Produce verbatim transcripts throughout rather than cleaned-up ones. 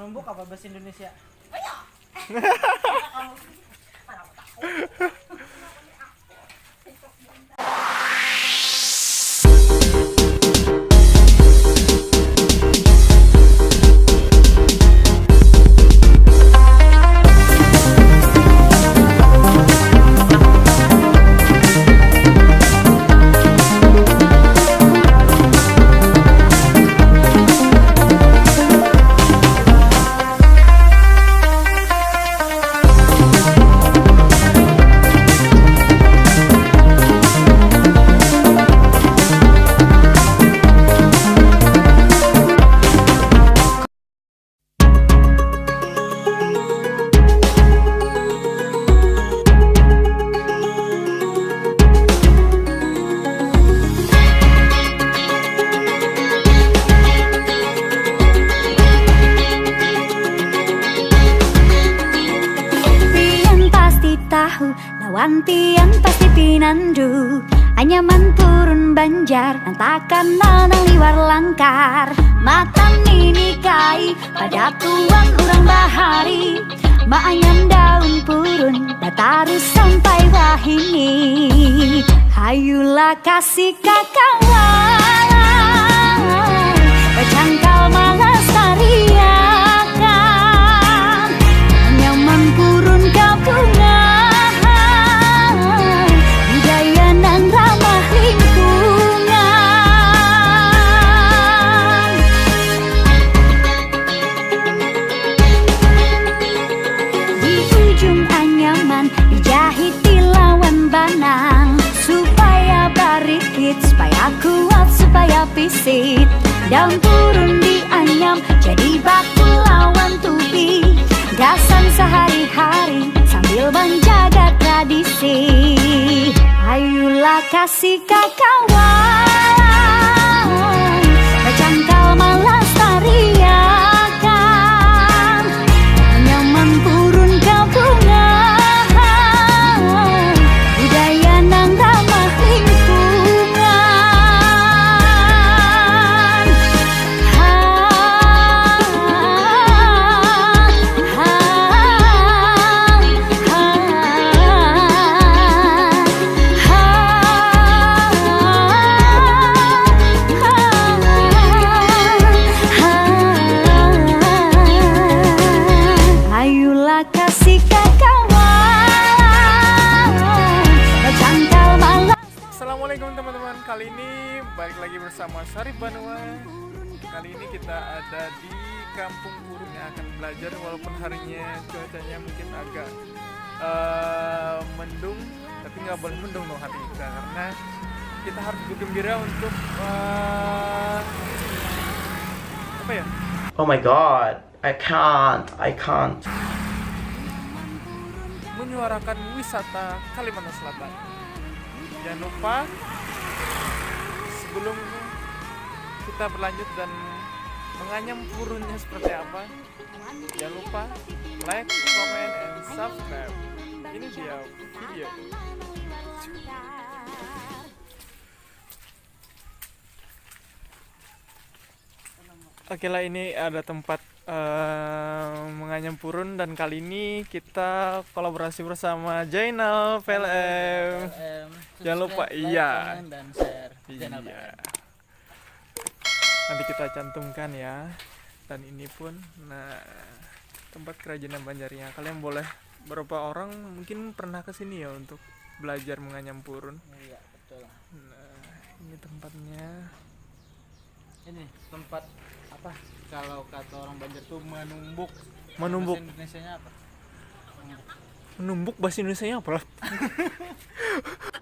Numbuk apa bahasa Indonesia? Pian pasti tahu, lawan pian pasti pinandu. Anyaman purun Banjar, nang takanal nang liwar langkar. Matan nini kai, pada tuan urang bahari. Maanyam daun purun, batarus sampai wahini. Hayulah kasih kakawalan, bacangkal malastariakan. Anyaman purun kabungahan, budaya nang ramah lingkungan. Di ujung anyaman dijahiti lawan banang, supaya barikit, supaya kuat, supaya pisit. Daun purun dianyam jadi batu lawan tubi, gasan sehari-hari sambil menjaga tradisi. Ayulah kasih kakawan, bacangkal malastariakan. Anyaman purun kabungahan, budaya nang ramah lingkungan. Ha, ha, ha, ha, ha. Ayulah kasih kakawan, bacangkal malam. Assalamualaikum teman-teman, kali ini balik lagi bersama Sarip Banua. Kali ini kita ada di Kampung Purun yang akan belajar, walaupun harinya cuacanya mungkin agak eh, mendung, tapi nggak boleh mendung dong hati kita, karena kita harus bergembira untuk eh, apa ya? Oh my God, I can't, I can't. Menyuarakan wisata Kalimantan Selatan. Jangan lupa, sebelum kita berlanjut dan menganyam purunnya seperti apa, jangan lupa like, comment, and subscribe. Ini dia video. Oke lah, ini ada tempat eh, menganyam purun, dan kali ini kita kolaborasi bersama Jainal P L M. P L M. Jangan lupa, subscribe, like, iya, comment, dan share channel Iya. P L M. Nanti kita cantumkan ya. Dan ini pun, nah, tempat kerajinan Banjarnya. Kalian boleh, beberapa orang mungkin pernah ke sini ya untuk belajar menganyam purun. Iya, betul. Nah, ini tempatnya. Ini tempat apa? Kalau kata orang Banjar tuh menumbuk. Menumbuk. Bahasa Indonesianya apa? Menumbuk bahasa Indonesianya apa lah?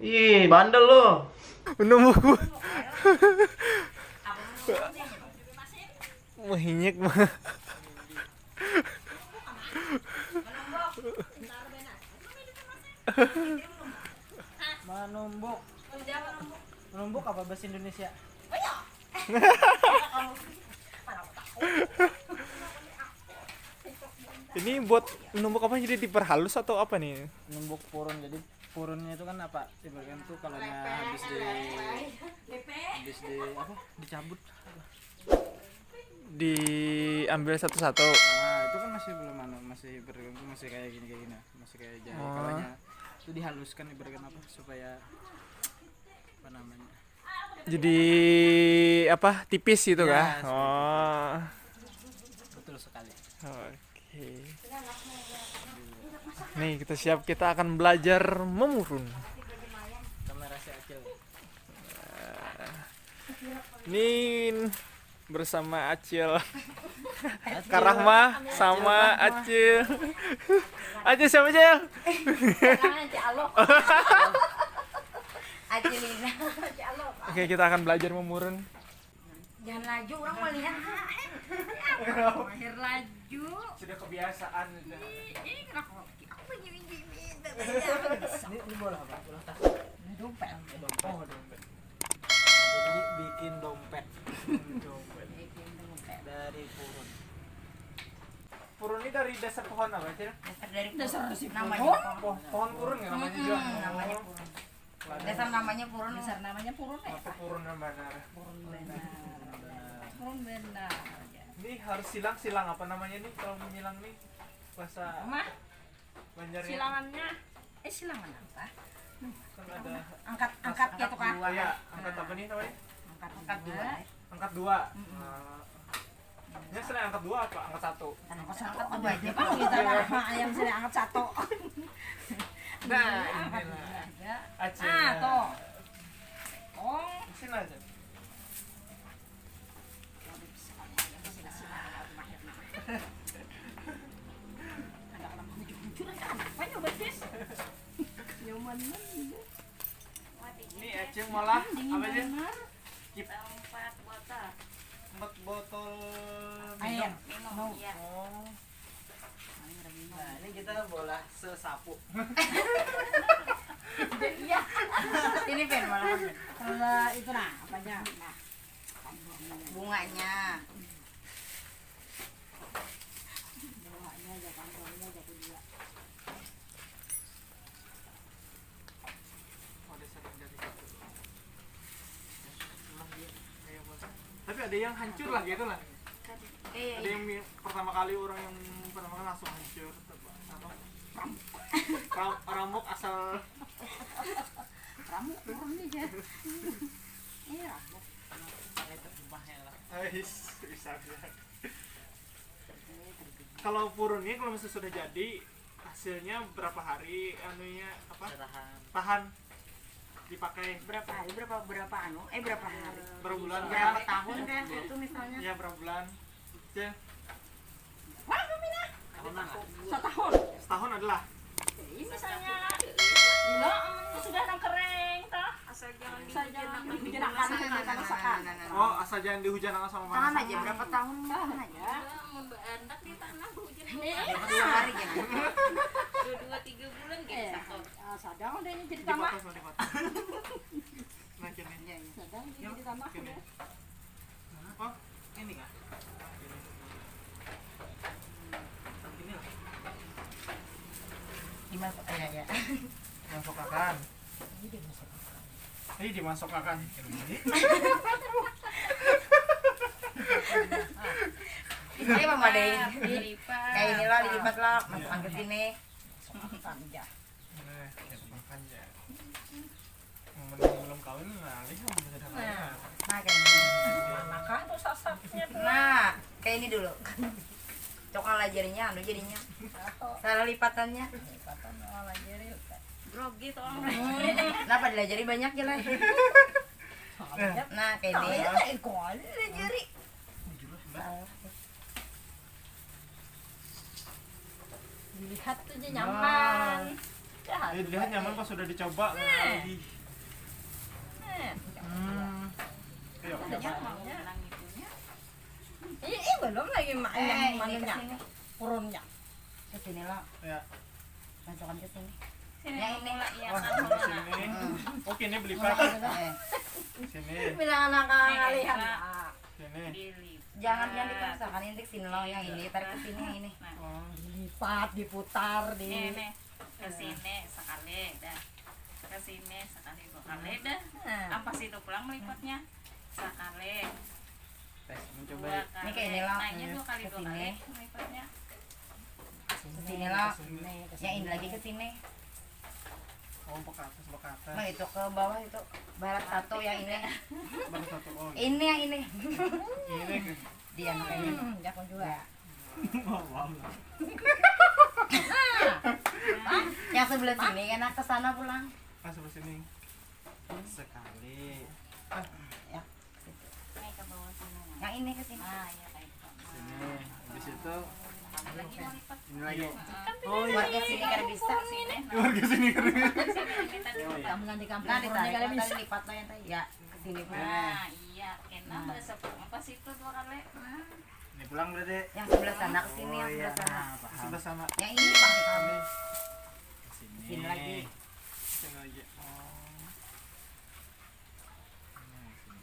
Ih, bandel lu. Menumbuk. Mehinyik mah. Menumbuk. Menumbuk apa bahasa Indonesia? Ini buat menumbuk apa, jadi diperhalus atau apa nih? Numbuk purun, jadi purunnya itu kan apa? Ibaratkan tuh kalau habis di habis di apa? Dicabut. Diambil satu-satu. Nah, Masih belum anu, masih bergantung, masih kayak gini, kayak gini, masih kayak jari. Oh. Kalanya itu dihaluskan, ibaratkan apa, supaya apa namanya, Jadi apa, tipis gitu Ya, kah? seperti Oh. Betul sekali. Oke. Nih, kita siap, kita akan belajar memurun. Kamera si Acil. Nin bersama Acil. Karahma sama Acil. Acil siapa, Cil? Namanya Cik Alok. Acilina. Cik Alok. Oke, kita akan belajar memurun. Jangan laju, orang melihat. Akhir laju. Sudah kebiasaan sudah. Ih, kenapa? Aku begini-gini. Tetenya aku bisa. Ini, ini bola apa? Bola tas. Dompet. Oh, dompet. Jadi bikin dompet. Dompet Bikin dompet. Dari purun. Purun ini dari dasar pohon apa, Cil? Dasar dari Dasar si namanya purun. purun. Pohon purun ya namanya Hmm, juga. namanya Oh. purun. Dasar namanya purun. Dasar namanya purun ya. Apa purun yang benar? Purun benar. Purun benar. Ini harus silang, silang apa namanya nih kalau menyilang nih, bahasa Mah, Banjarnya? Silangannya, eh, silangan apa? Kan ada Angkat, angkat gitu kah? Oh ya, angkat apa nih namanya? Angkat, Angkat dua. Angkat dua. Mm-mm. Nah, ini selain angkat dua apa? Angkat satu. Angkat satu aja kan kita lah. Ayam sini angkat satu. Nah, Angkat inilah. Aja. Acil. Ah, tuh. Oh, Sini aja. ada orang jujur-jujur aja. Apa nyoba, sis? Nyaman gitu. Ini Acil malah Dingin apa aja? benar. Kip- Empat botol Empat botol Air. minum. Minum, iya. Oh. Nah, ini kita bola sesapu. Iya. Ini pen malah. Kalau itu nah, apanya? Nah, Bunganya. bawahnya aja, bawahnya aja aku juga. Oh, ada sering dari situ. Ulang dia, kayak apa? Tapi ada yang hancur lah gitu lah. Eh, Ada yang mi- pertama kali orang yang pertama kali langsung hancur apa? Ram- ramuk asal Ramuk turun nih ya. Ini ramuk. Ais, bisa bisa. Kalau purun ini kalau misalnya sudah jadi, hasilnya berapa hari anunya apa? Tahan. Tahan dipakai berapa hari, berapa, berapa anu, eh, berapa hari? Berapa bulan Berapa kah? Tahun kah itu misalnya? Ya, berapa bulan? Cil. Tahunan lah. Setahun. Setahun adalah. Jadi misalnya, lo sudah nang kering toh. Asal jangan Asal jangan dihujanakan. Dihujanakan, dihujanakan. Oh, asal jangan dihujanakan sama Tahan panas. Aja berapa tahun? Tahan aja. Mun baandak di tanah hujan Nih, Dua hari gini. dua dua tiga bulan gitu eh, satu. ah, sadang udah ini jadi Dipotong tanah. sama dipotong. Nah, gini. Iya, iya. Sadang ini jadi tanah Gini. Ya. Oh, ini kah? Gini. Gini lah. Dimasuk, iya, iya. Masuk akan. Ini dimasuk akan. Ini apa, Made? Dilipat. Kayak ini lah, dilipat lah, masukkan ke sini. Panjang. Nah, masuk akan ya. Yang belum belum kawin, nah, lihat sudah kawin. Nah, Nah, kayak ini. Manakah tuh sasaknya tuh? Nah, kayak ini dulu. Cokal lah jarinya, anu jadinya. Salah lipatannya. Lipatan malah jadi. Grogi tuh. Kenapa dilajari banyak ya lah? Nah, kayak ini. Kayak kali lah jari. Dilihat tuh aja nyaman. Ya, Eh, dilihat nyaman pas sudah dicoba. Nah, lagi. Nih, Hmm. Ayo. ada nyamannya. Nang itunya. Iya, iya, belum lagi ma- Eh, yang ini manunya. Kesini. Purunnya. Kesini lah. Ya. Masukkan ke sini. Sini Yang ini. Mula, iya, Wah, kan, di Mula. Sini. Oke, ini beli pakai. Sini. Bilang anak kalian. Nah. Sini. Dilipat. Jangan yang dipaksakan, ini sini loh, yang ini tarik ke sini, yang ini. Oh. Dilipat, diputar, di Nih, nih. Ke sini sekali dah. Ke sini sekali dua kali dah. Nah. Apa situ pulang melipatnya? Sekali. Tes Dua mencoba. kali. Ini kayak ini lah. Naiknya dua kali Ke dua sini. Kali melipatnya. Lah, yang ini lagi ke sini. Oh, baka atas, baka atas. Nah, itu ke bawah itu. Barat satu yang ini. Barat satu, oh. Ini yang ini. Ini ke. Dia anak ini. Hmm, jago juga. Wow, wow. Yang sebelah sini enak ke sana pulang. Ah, sebelah sini. Sekali. Ah. Ya. Naik ke bawah sana, nah. Yang ini ke sini. Ah, iya, kayak gitu. Sini. Habis itu ini lagi. Oh, iya. Warga sini kada bisa. Warga sini kada bisa. Kamu ganti kampung. Nah, ditarik, tadi lipat lah yang tadi. Ya, ke sini. Nah, iya, kena bahasa pas itu dua kali. Nah. Ini pulang berarti. Yang sebelah sana ke sini, yang sebelah sana. Nah, paham. Sebelah sana. Yang ini, Pak. Ini. Ke sini. Sini lagi. Sini lagi. Oh. Nah, sini.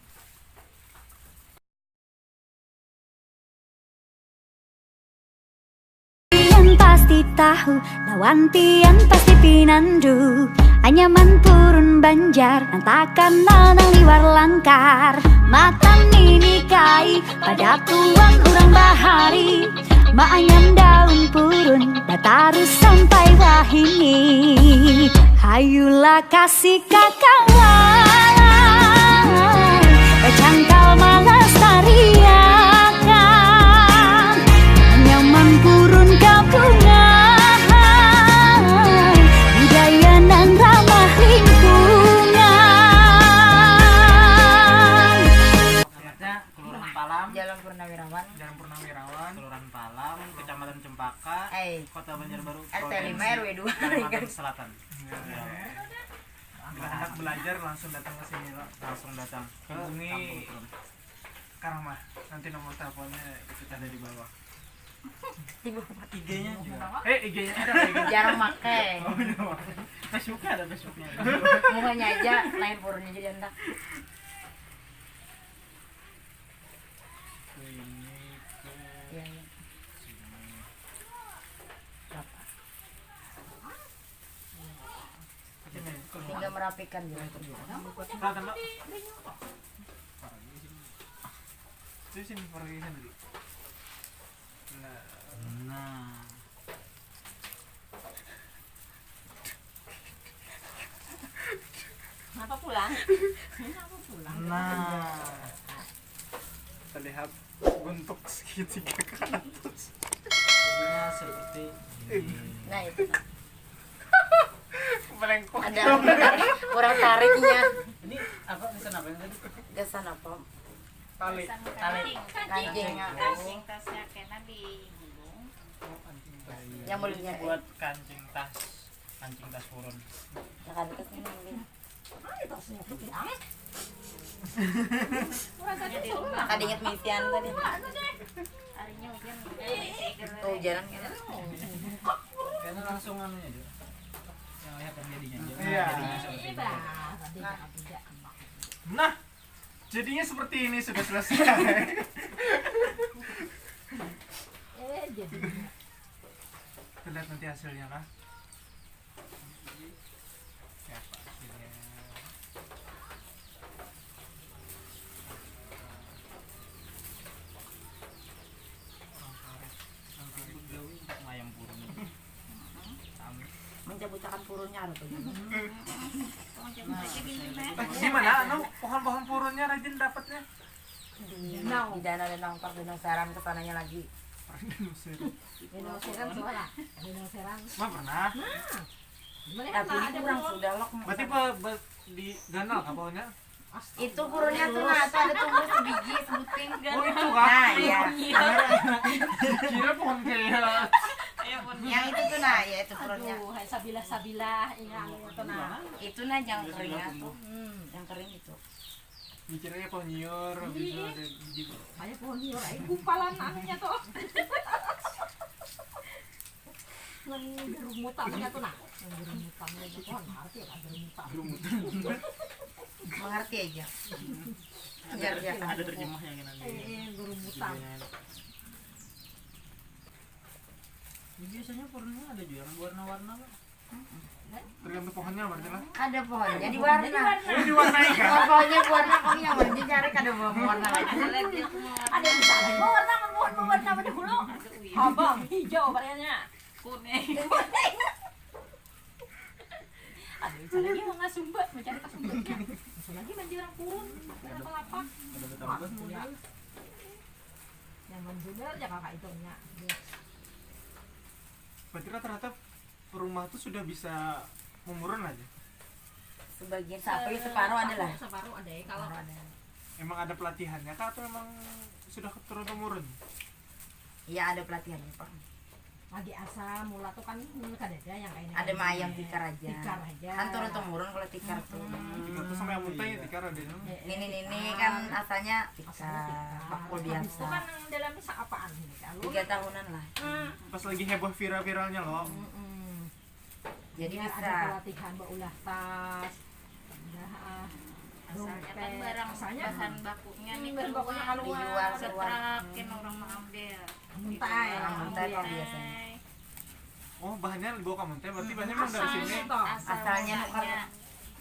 Pian pasti tahu, lawan pian pasti pinandu. Anyaman purun Banjar, nang takanal nang liwar langkar. Matan nini kai, pada tuan urang bahari. Maanyam daun purun, batarus sampai wahini. Hayulah kasih kakawalan, bacangkal malestariakan anyaman purun kabungahan, budaya nang ramah lingkungan. Alamatnya Kelurahan Palam, Jalan Purnawirawan, Jalan Purnawirawan, Kelurahan Palam, Kecamatan Cempaka, eh, Kota Banjarbaru, R T lima, Provinsi R W dua, Kalimantan Selatan. Bila hendak belajar, langsung datang ke sini, lo. Langsung datang. Hubungi Karamah. Nanti nomor teleponnya itu ada di bawah. I G-nya juga. Eh, I G-nya ada, I G. Jarang make. Oh, iya. Facebook-nya ada, Facebook-nya ada. Mukanya aja, lain purunnya jadi hendak. Ini ke. Iya, iya. Sini. Berapa? Tinggal merapikan gitu. Nah, tambah. Itu sini pergi sendiri. Nah. Nah. Kenapa pulang? Kenapa pulang? Nah. Terlihat bentuk segitiga ke atas. Jadinya seperti ini. Nah, itu. Ada kurang, kurang tariknya. Ini apa, gasan apa yang tadi? Gasan apa? Tali. Tali. Kancing. Kancing. Kancing tasnya kena di hidung. Yang mulutnya buat kancing tas, kancing tas purun. Nah, kan tas ini. Maka diingat misian tadi. Harinya hujan. Hujanan kan. Karena langsung anunya aja. Yang lihat yang jadinya aja. Iya. Nah, jadinya seperti ini sudah selesai. Eh, jadinya. Kita lihat nanti hasilnya lah. Mencabutakan purunnya ada tuh. Gimana anu pohon-pohon purunnya rajin dapatnya? Di danau, danau Park, danau Seram, kesananya lagi. Danau Seram. Danau Seram sebelah. Danau Seram. Mah pernah. Nah. Tapi kurang sudah loh. Berarti di ganal apa pohonnya? Itu purunnya tuh nah, tuh ada tumbuh sebiji sebuting. Oh, itu kah? Nah, iya. Kira pohon kayak. Yang itu tuh nah, ya itu purunnya. Aduh, hai sabilah-sabilah, iya itu nah. Itu nah yang kering tuh. Hmm. Yang kering itu. Mikirnya pohon nyiur, habis itu ada biji. Kayak pohon nyiur, ayo gumpalan anunya tuh. Nang gerumutannya tuh nah, nang gerumutannya itu kan ngerti lah gerumutan. Gerumutan. Mengerti aja. Biar biasa. Ada terjemah yang nanti. Eh, eh, gerumutan. Biasanya purunnya ada juga kan warna-warna, Pak. Tergantung pohonnya berarti lah. Ada pohonnya di warna. Oh, di warna ikan. Pohonnya warna kok yang warna cari kada bawa warna lagi. Ada di sana. Mau warna mau pohon mau warna apa dahulu? Abang hijau variannya. Pun eh. Aduh, itu lagi mau ngasumbat, mencari kasumbatnya. Itu lagi mandi orang purun, ada kelapa. Ada betul. Nyaman bener ya kakak itu nya. Berarti rata-rata rumah tuh sudah bisa memurun aja. Sebagian, sampai separuh ada lah. Separuh ada ya kalau Separuh ada. Emang ada pelatihannya kah atau emang sudah turun temurun? Iya, ada pelatihannya, Pak. Lagi asa mula tuh kan hmm, kadada yang kayak Ada mah ayam tikar aja. Tikar aja. Kan turun temurun kalau tikar tuh. Tikar tuh sampai muntah ya tikar ada yang Nini-nini kan asalnya Asalnya tikar, tikar. Bakul Habis biasa. Itu kan yang dalamnya sa- apaan ini kalau Tiga tahunan lah. Hmm, Pas lagi heboh viral-viralnya loh. mm-mm. Jadi Biar ada bisa. Pelatihan baulah tas. Udah ah. Asalnya kan Dompet. Barang Asalnya bahan bakunya nih bahan bakunya keluar. Keluar. Dijual keluar. Setrakin orang mau ambil. Muntai. Orang muntai kalau biasanya. Oh, bahannya dibawa ke Muntai, berarti bahannya emang dari Asalnya sini. toh. Asalnya nukar Muanya.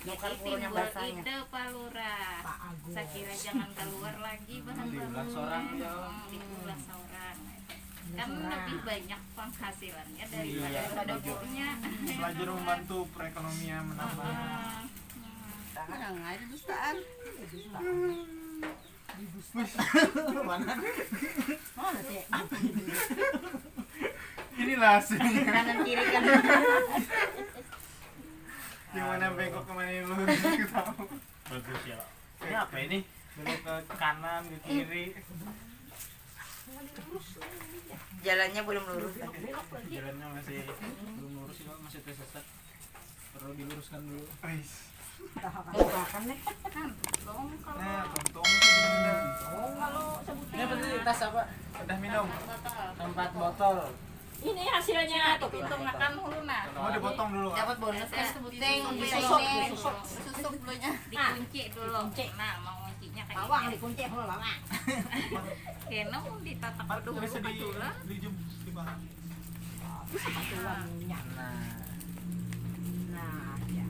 nukar Jadi purun yang timbul basahnya. Ide Pak Lurah. Pak Agus. Sakira jangan keluar lagi bahan Diulah bakunya. seorang, ya. Hmm, diulah seorang. Kan Seorang. Lebih banyak penghasilannya Iya, daripada setuju. Punya. Belajar membantu perekonomian menambah. Hmm, hmm. Nah, ada dustaan. Wih, Mana? Mana sih? inilah hasilnya. Kanan kiri kan. Gimana bengkok kemana yang lurus kita tahu. Bagus ya. Ini apa ini? Belok ke kanan, ke kiri. Jalannya belum lurus lagi. Jalannya masih belum lurus sih, Pak, masih tersesat. Perlu diluruskan dulu. Ais. Mau makan nih. Nah, untung tuh bener. Kalau sebutin Ini apa tadi? Tas apa? Udah minum. Tempat botol. Ini hasilnya tuh Itu makan dulu nah. Mau dipotong dulu. Dapat bonus kan sebuting. Disusuk, Bisa ini. disusuk. Susu belumnya. Dikunci dulu. Dikunci. Nah, mau kuncinya kayak Bawang gini. Dikunci dulu bawang. Kena mau ditatak Empat dulu bisa di kacula. di jum di paha. Bisa pakai minyak. Nah, Nah, ya.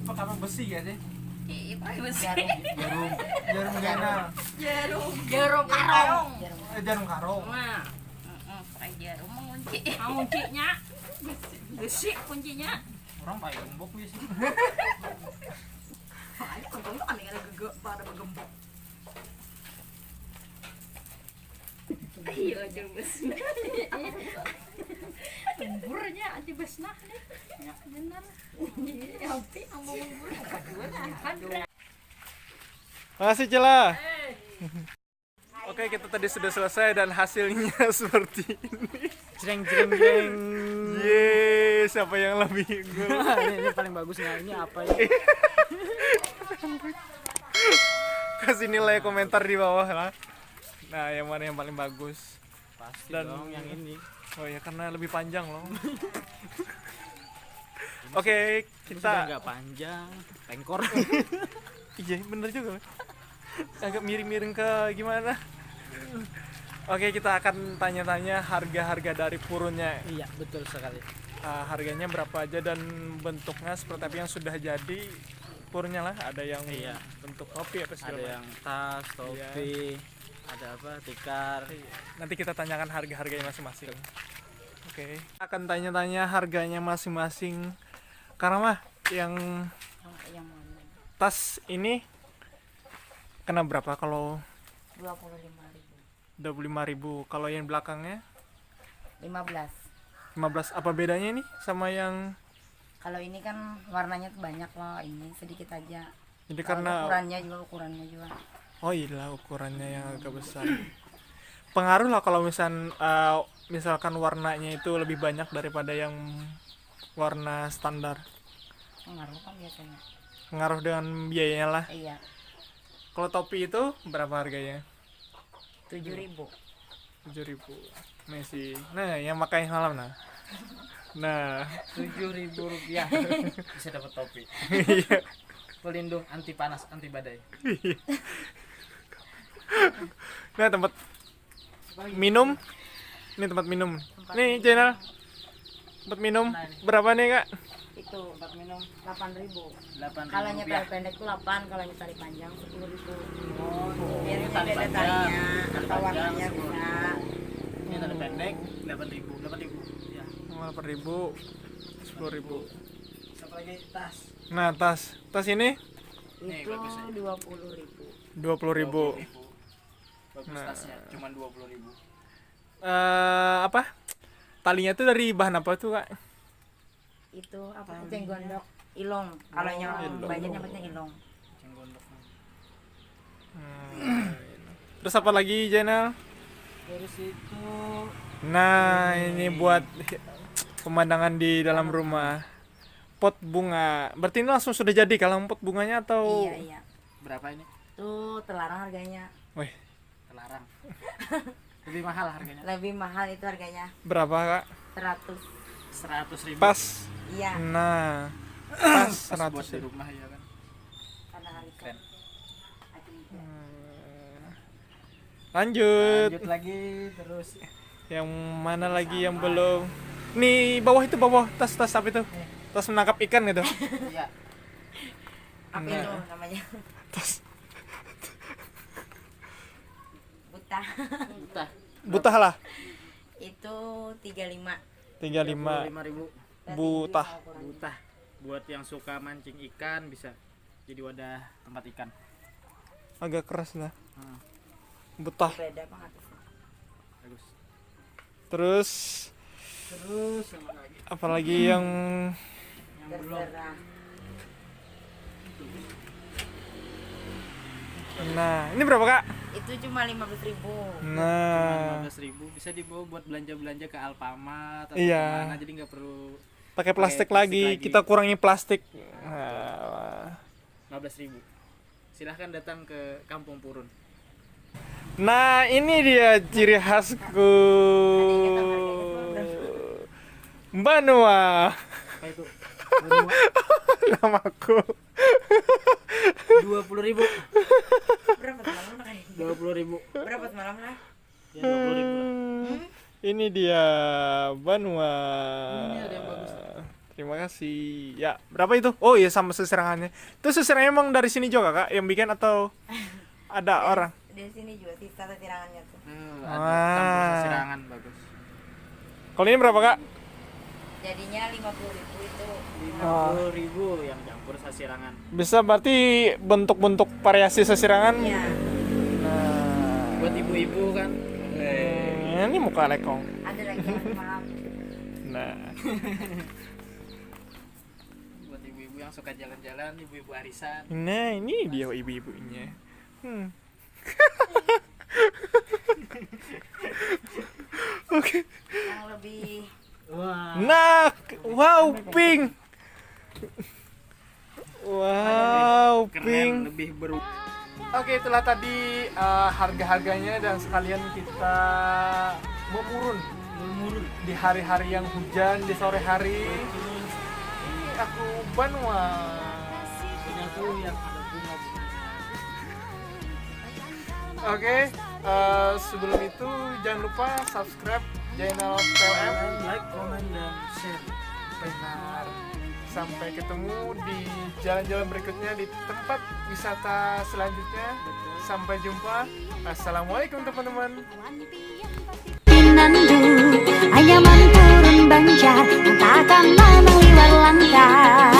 Pertama besi ya sih. Ih, pakai besi. Jarum. Jarum jarum ganal. Jarum. Jarum karung. Eh, jarum karung. Nah, Heeh, pakai jarum mengunci. Kuncinya besi kuncinya. Orang pakai gembok ya sih. Makanya kuncinya kan ada gegek pada bergembok. Iya, jarum besi. Lemburnya anti besnah nih. Benar. Iya, tapi yang mau lembur apa dua lah. Kan Makasih Cila. Oke, kita tadi sudah selesai dan hasilnya seperti ini. jreng jreng jreng. Yeay, siapa yang lebih unggul? Ini, ini paling bagus nggak? Ini apa ini? Kasih nilai komentar di bawah lah. Nah, yang mana yang paling bagus? Pasti Dan- dong yang ini. Oh ya, karena lebih panjang loh. Oke, Ini sudah kita nggak panjang, pengkor. Iya, bener juga. Agak miring-miring ke gimana? Oke, kita akan tanya-tanya harga-harga dari purunnya. Iya, betul sekali. Ah, harganya berapa aja dan bentuknya seperti apa yang sudah jadi purunnya lah. Ada yang Iya. bentuk topi apa segala Ada macam. Yang tas, topi, ada apa? Tikar. Nanti kita tanyakan harga-harganya masing-masing. Oke, akan tanya-tanya harganya masing-masing. Karena mah yang Yang mana? Tas ini kena berapa kalau Dua puluh lima ribu. Dua puluh lima ribu? Kalau yang belakangnya Lima belas. Lima belas. Apa bedanya ini sama yang Kalau ini kan warnanya tuh banyak loh, ini sedikit aja. Jadi Soalnya karena ukurannya juga, ukurannya juga. Oh, iyalah, ukurannya yang agak besar. Pengaruh lah kalau misal eh, misalkan warnanya itu lebih banyak daripada yang warna standar. Pengaruh kan biasanya. Pengaruh dengan biayanya lah. Iya. Kalau topi itu berapa harganya? Tujuh ribu. Tujuh ribu. Messi. Nah, yang pakai malam nah. Nah, Tujuh ribu rupiah bisa dapat topi. iya. Pelindung anti panas, anti badai. Nah, tempat minum. Ini tempat minum. Nih, channel. Tempat minum. Berapa nih, Kak? Itu Tempat minum delapan ribu. Delapan Kalau yang rupiah. Tali pendek tuh delapan, kalau yang tali panjang sepuluh ribu. Oh, Biar ini ini tali beda panjang, talinya, tali atau panjang warnanya sepuluh bisa. ribu. Ini tali pendek, delapan ribu, delapan ribu. Ya. Delapan ribu, sepuluh ribu. Siapa lagi? Tas. Nah, tas, tas ini Nih, Itu bagus, ya. dua puluh ribu. dua puluh ribu. Bagus Nah. Tasnya, cuman dua puluh ribu. Eh, apa? Talinya tuh dari bahan apa tuh, Kak? Itu apa? Eceng gondok, ilong. Kalau yang Ilong. Banjar nyebutnya ilong. Eceng gondok. Hmm. Terus apa lagi, Jainal? Terus itu Nah, ini buat pemandangan di dalam rumah. Pot bunga. Berarti ini langsung sudah jadi kalau pot bunganya atau Iya, iya. Berapa ini? Tuh terlarang harganya. Wih, Terlarang. Lebih mahal harganya. Lebih mahal itu harganya. Berapa, Kak? Seratus. Seratus ribu. Pas. Iya. Nah, pas Pas buat seratus. Di rumah ya kan. Karena hari Keren. Hmm. Lanjut. Lanjut lagi terus. Yang mana lagi yang belum? Nih, bawah itu, bawah, tas, tas apa itu? Tas menangkap ikan gitu. Iya. Apa Nah. Itu namanya? Tas. Buta. Buta. Butah lah. Itu tiga lima. Tiga lima. Lima ribu. Buta. Buta. Buat yang suka mancing ikan bisa jadi wadah tempat ikan. Agak keras lah. Hmm, Butah. Beda banget. Bagus. Terus Terus sama lagi apalagi yang yang belum. Terserah. Nah, ini berapa, Kak? Itu cuma lima belas ribu. Nah, Lima belas ribu bisa dibawa buat belanja-belanja ke Alfamart atau Iya. Kemana, jadi nggak perlu pakai plastik pakai plastik lagi. Lagi. Kita kurangi plastik. Nah, lima belas ribu. Silahkan datang ke Kampung Purun. Nah, ini dia ciri khasku. Mbak Noah. Apa itu? Namaku. Dua puluh ribu. Berapa semalam lah? Dua puluh ribu. Berapa semalam lah? Ya, dua puluh ribu lah. Ini dia Banua. Ini ada yang bagus. Terima kasih. Ya, berapa itu? Oh iya, sama sesirangannya. Itu sesirangannya emang dari sini juga, Kak, yang bikin atau ada orang? Dari sini juga sisa sesirangannya tuh. Eh, ada Wah. campur sesirangan, bagus. Kalau ini berapa, Kak? Jadinya lima puluh ribu itu. Lima puluh ribu yang campur sesirangan. Bisa berarti bentuk-bentuk variasi sesirangan. Iya. Nah, Buat ibu-ibu kan. eh, ini muka lekong. Ada lagi yang maaf. Nah, Buat ibu-ibu yang suka jalan-jalan, ibu-ibu arisan. Nah, ini dia ibu-ibunya. Hmm. Oke. Yang lebih Wah. Nah, wow, pink. Wow, Keren, pink. Lebih beru. Oke, itulah tadi eh, harga-harganya dan sekalian kita memurun Memurun. Di hari-hari yang hujan, di sore hari. Ini aku Banua. Punya aku yang ada bunga-bunganya. Oke, eh, sebelum itu jangan lupa subscribe channel P L M. Like, comment, dan share. Benar. Sampai ketemu di jalan-jalan berikutnya di tempat wisata selanjutnya. Sampai jumpa. Assalamualaikum teman-teman. Pinandu, anyaman turun banjar, takkan manang liwar langkah.